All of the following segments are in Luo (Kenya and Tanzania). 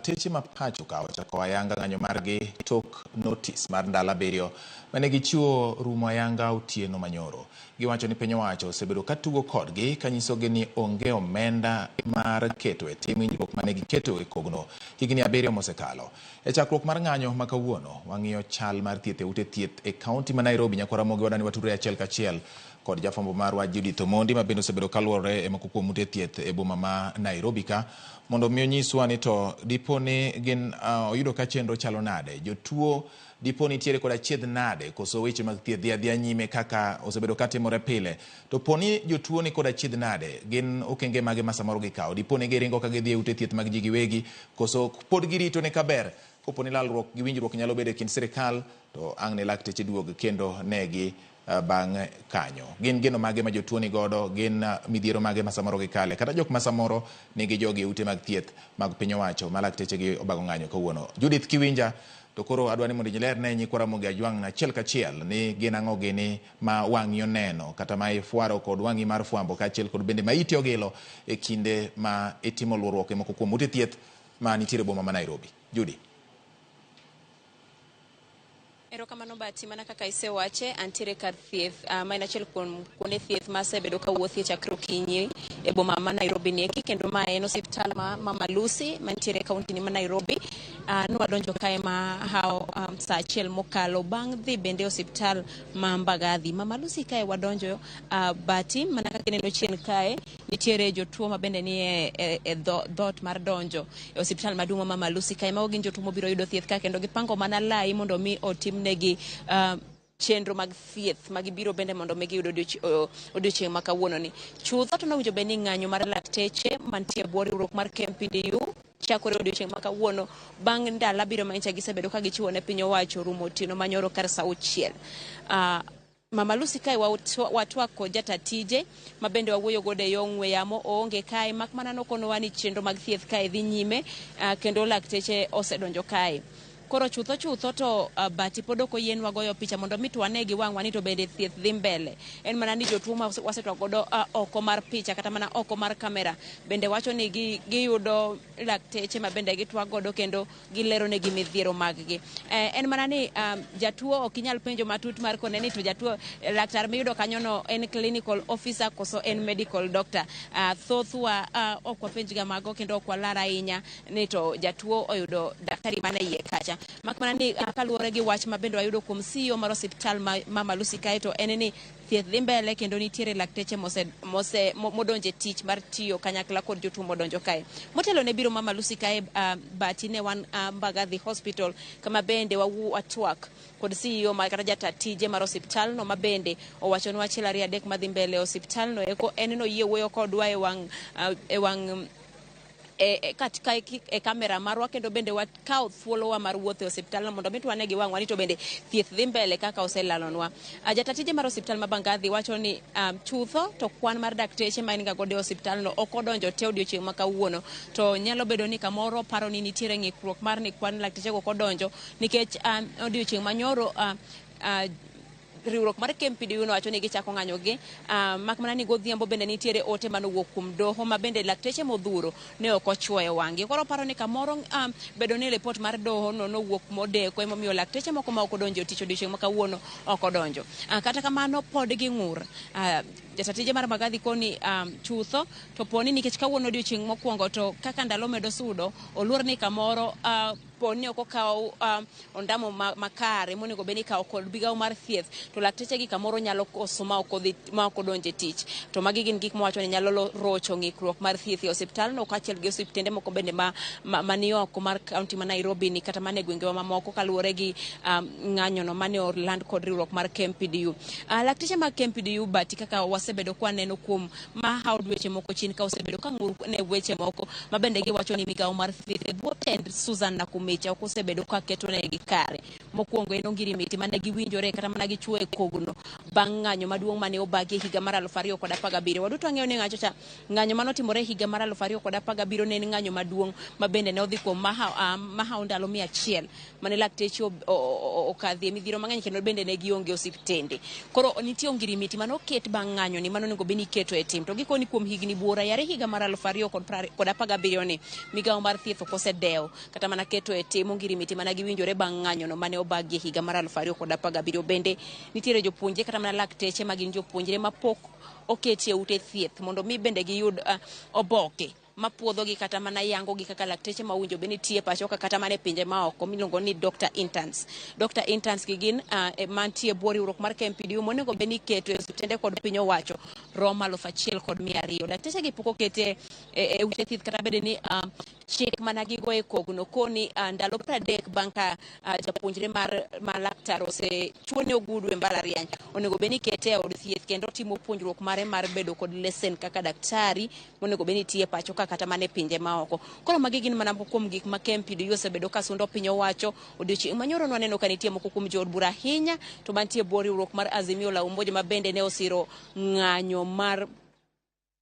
Lakteche ma pacho ka ochako ayanga ng'anyo margi tok notis mar ndalo 7 mane gichiwo rumo ayanga otieno manyoro. Giwacho ni piny owacho osebedo ka tugo kodgi kanyisogi ni onge omenda mar keto e tim winjruok mane giketo e kogno higni 7 mosekalo. E chakruok mar ng'anyo ma kawuono, wang'iyo chal mar thieth e ute thieth e kaunti ma Nairobi. Nyakwar Ramogi wadani watudre achiel kachiel kod jafwambo marwa Judith Omondi ma bende osebedo kaluorore e moko kuom ute thieth e boma ma Nairobi ka mondo mi onyiswa ni to dipo ni gin oyudo ka chenro chalo nade, jotuo dipo nitiere kod achiedh nade, koso weche mag thieth dhi adhiya nyime kaka osebedo katimore pile. To po ni jotuo ni kod achiedh nade, gin okenge mage ma samoro gikawo? Dipo ni giringo ka gidhi e ute thieth mag ji giwegi, koso pod girito ni kaber kopo ni lalruok gi winjruok nyalo bedo e kind sirikal to ang' ne lakteche duog kendo negi bang' kanyo. Gin geno mage ma jotuo ni godo, gin midhiero mage ma samoro gikale, kata jok ma samoro nigi jogi e ute mag thieth mag piny owacho ma lakteche gi obago ng'anyo kawuono. Judith kiwinja, to koro adwa ni mondo iler ne nyikwa Ramogi Ajwang' achiel kachiel ni gin ang'o gini ma wang'i oneno kata ma ifwaro kod wang'i mar fwambo kaachiel kod bende ma iti ogilo e kinde ma itimo luorruok e moko kuom ute thieth ma nitiere e boma ma Nairobi. Judy. Erokamano Bati, mana kaka isewache, antiere kar thieth ma en achiel kuom kuonde thieth ma asebedo kawuothie chakre okinyi e boma ma Nairobi nieki, kendo ma en osiptal ma Mama Lucy mantiere e kaunti ni ma Nairobi. Nwadonjo kae ma hawo saa 1 mokalo bang' dhi bende e osiptal ma Mbagathi. Mama Lucy kae wadonjo Bati, mana kaka ineno chien kae nitiere jotuo ma bende nie e dhoot mar donjo e osiptal maduong' ma Mama Lucy kae. Mago gin jotuo mobiro yudo thieth ka kendo gipango mana lai mondo mi otimnegi chenro mag thieth ma gibiro bende mondo mi giyud odiochieng' ma kawuononi. Chutho to nowinjo bed ni ng'anyo mar lakteche mantie e bwo riwruok mar KMPDU chakore odiochieng' ma kawuono bang' ndalo 7 ma nyicha gisebedo ka gichiwo ne piny owacho rumo otieno manyoro kar saa 6. Mama Lucy kae watwak kod jata tije ma bende wawuoyo godo e yo ong'we yamo oonge kae mak mana nokonowa ni chenro mag thieth kae dhi nyime kendo lakteche osedonjo kae. Koro chutho chutho to Bati pod ok oyienwa goyo picha mondo mi to wane gi wang'wa ni to bende thieth dhi mbele. En mana ni jotuo ma wasetwak godo oko mar picha kata mana oko mar kamera bende wacho ni giyudo lakteche ma bende gitwak godo kendo gilero negi midhiero mag gi. En mana ni jatuo ok inyal penjo matut mar kone ni to jatuo laktar miyudo kanyo no en clinical officer koso en medical doctor. Thothwa ok wapenjga mago kendo ok walar ahinya ni to jatuo oyudo daktari mana iye kacha. Mak mana ni kaluwore gi wach ma bende wayudo kuom CEO mar osiptal ma Mama Lucy kae to en ni thieth dhi mbele kendo nitiere lakteche modonjo e tich mar tiyo kanyakla kod jotuo modonjo kae. Motelo ne biro Mama Lucy kae Bati ne wan Mbagathi Hospital kama bende watwak kod CEO mar kata jata tije mar osiptal no ma bende owachonwa 1 2 3 madhi mbele e osiptal no eko. En noyie wuoyo kodwa e wang' e wang' katika e kamera marwa kendo bende wakawo thuolowa mar wuotho e osiptal mondo mi wane gi wang'wa ni to bende thieth dhi mbele kaka oselalonwa. Jata tije mar osiptal ma Mbagathi wacho ni chutho to kwan mar dakteche ma en ga godo e osiptal no ok odonjo te odiochieng' ma kawuono, to nyalo bedo ni kamoro paro ni nitiere ng'ikruok mar ni kwan lakteche go ok odonjo nikech odiochieng' manyoro riwruok mar KMPDU nowacho ni gichako ng'anyo gi mak mana ni godhiambo bende nitiere ote manowuok kuom doho ma bende lakteche modhuro ne ok ochuoyo wang'gi. Koro paro ni kamoro bedo ni ripot mar doho no nowuok modeko emomiyo lakteche moko ma ok odonjo e tich odiochieng' ma kawuono ok odonjo. Kata kamano pod ging'ur. Jata tije mar Mbagathi koni chutho to poni nikech kawuono odiochieng' mokwongo to kaka ndalo medo sudo oluor ni kamoro poni ok okaw ondamo makare monego bed ni ikawo kod migawo mar thieth to lakteche gi kamoro nyalo koso ma ok odhi, ma ok odonjo e tich. To magi gin gik mawacho ni nyalo rocho ng'ikruok mar thieth e osiptal no kaachiel gi osiptende moko bende ma ni oko mar kaunti ma Nairobi ni kata mana e gwengewa mamoko kaluwore gi ng'anyo no mane oland kod riwruok mar KMPDU. Lakteche mag KMPDU Bati kaka wasebedo kwaneno kuom mahawo dweche moko chien ka osebedo ka ng'ur ne weche moko ma bende giwacho ni migawo mar thieth e bwo tend Susan Nakhumicha ok osebedo ka keto negi kare. Mokwongo en ongirimiti mane giwinjore kata mana gichuo e kogno bang' ng'anyo maduong' mane obagi e higa mar 2017. Waduto wang'eyo ni ng'acho cha ng'anyo manotimore e higa mar 2017 ne en ng'anyo maduong' ma bende ne odhi kuom mahawo ndalo 100 mane lakteche okadhie midhiero mang'eny kendo bende ne gionge osiptende. Koro nitie ongirimiti mane oket bang' ng'anyo ni mano onego bed ni iketo e tim. To gikoni kuom higni buora yare higa mar 2017 ni migawo mar thieth ok osedewo kata mana keto e tim ongirimiti mana giwinjore bang' ng'anyo no mane obagi e higa mar 2017. Bende nitiere jopuonjre kata mana lakteche ma gin jopuonjre mapok oketi e ute thieth mondo mi bende giyud oboke mapuodhogi kata mana yangogi kaka lakteche ma owinjo bed ni tiyo e pacho ka kata mana e pinje maoko miluongo ni doctor interns. Doctor interns gi gin mantie e bwo riwruok mar KMPDU monego bed ni iketo e osiptende kod piny owacho romo 1200. Lakteche gi pok okete e ute thieth kata bede ni chik mana gigo e kogno koni ndalo 30 bang' ka japuonjre mar laktar osechuone ogudu e mbalariany onego bed ni ikete e od thieth kendo timo puonjruok mare mar bedo kod lesen kaka daktari monego bed ni tiyo e pacho ka kata mana e pinje maoko. Koro magi gin mana moko kuom gik ma KMPDU osebedo ka sundo piny owacho. Odiochieng' manyoro nwaneno ka nitie moko kuom jood bura ahinya to mantie e bwo riwruok mar Azimio la Umoja ma bende ne osiro ng'anyo mar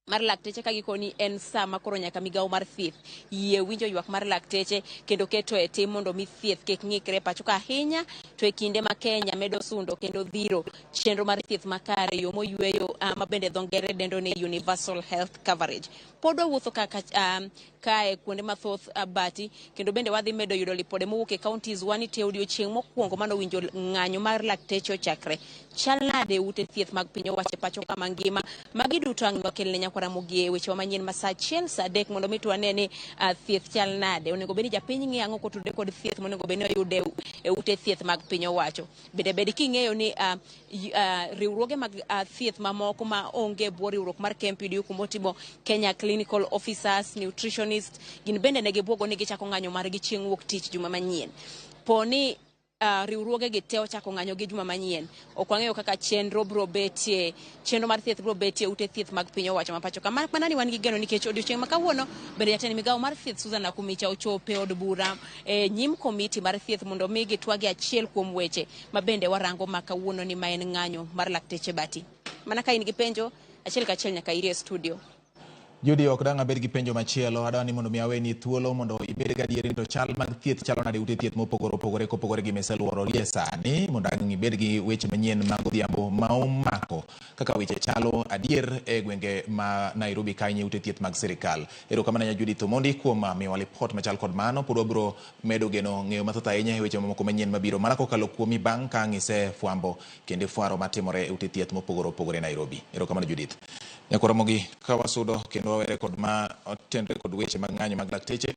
lakteche ka gikoni en sa ma koro nyaka migawo mar thieth yie winjo ywak mar lakteche kendo keto e tim mondo mi thieth kik ng'ikre pacho ka ahinya to e kinde ma Kenya medo sundo kendo dhiro chenro mar thieth makare yo moyweyo ma bende dho ngere dendo ni universal health coverage. Pod wawuotho kaka kae kuonde mathoth bati kendo bende wadhi medo yudo lipode mowuok e counties wa nitie odiochieng' mokwongo manowinjo ng'anyo mar lakteche ochakre. Chal nade ute thieth mag piny owacho e pacho ka mangima? Magi duto ang' nwakelne nyakwara Ramogi e wechewa manyien ma saa 1 saa 3 mondo mi to wane ni thieth chal nade. Onego bed ni japiny ng'e ang'o kotudore kod thieth monego bed ni oyude e ute thieth mag piny owacho. Bende bed king'eyo ni riwruoge mag thieth mamoko ma onge e bwo riwruok mar KMPDU kumotimo Kenya Clinical Officers, Nutritionist, gin bende ne gibuogo ni gichako ng'anyo margi chieng' wuok tich juma manyien. Po ni riwruoge gi te ochako ng'anyo gi juma manyien, ok wang'eyo kaka chenro biro betie, chenro mar thieth biro betie ute thieth mag piny owacho ma pacho ka. Mana ni wan gi geno nikech odiochieng' ma kawuono bende jatend migawo mar thieth Susan Nakhumicha ochopo e od bura e nyim komiti mar thieth mondo mi gitwagi achiel kuom weche ma bende warango ma kawuono ni ma en ng'anyo mar lakteche bati. Mana ka in gi penjo achiel kachiel nyaka iri e studio. Judy, ok dang' abed gi penjo machielo, adwa ni mondo mi aweni thuolo mondo ibed gadieri ni to chal mag thieth chalo nade ute thieth mopogore opogore kopogore gi miseluoro gie sani mondo ang' ibed gi weche manyien mag odhiambo ma omako kaka weche chalo adier e gwenge ma Nairobi ka ute thieth mag sirikal. Erokamano nya Judith Omondi kuom miyowa lipot machal kod mano. Pod wabiro medo geno ng'eyo mathoth ahinya e weche mamoko manyien mabiro mana kokalo kuomi bang' ka ang' isefwambo kendo ifwaro matimore e ute thieth mopogore opogore Nairobi. Erokamano Judith. Nyakwar Ramogi, ka wasudo kendo wawere kod ma otenre kod weche mag ng'anyo mag lakteche.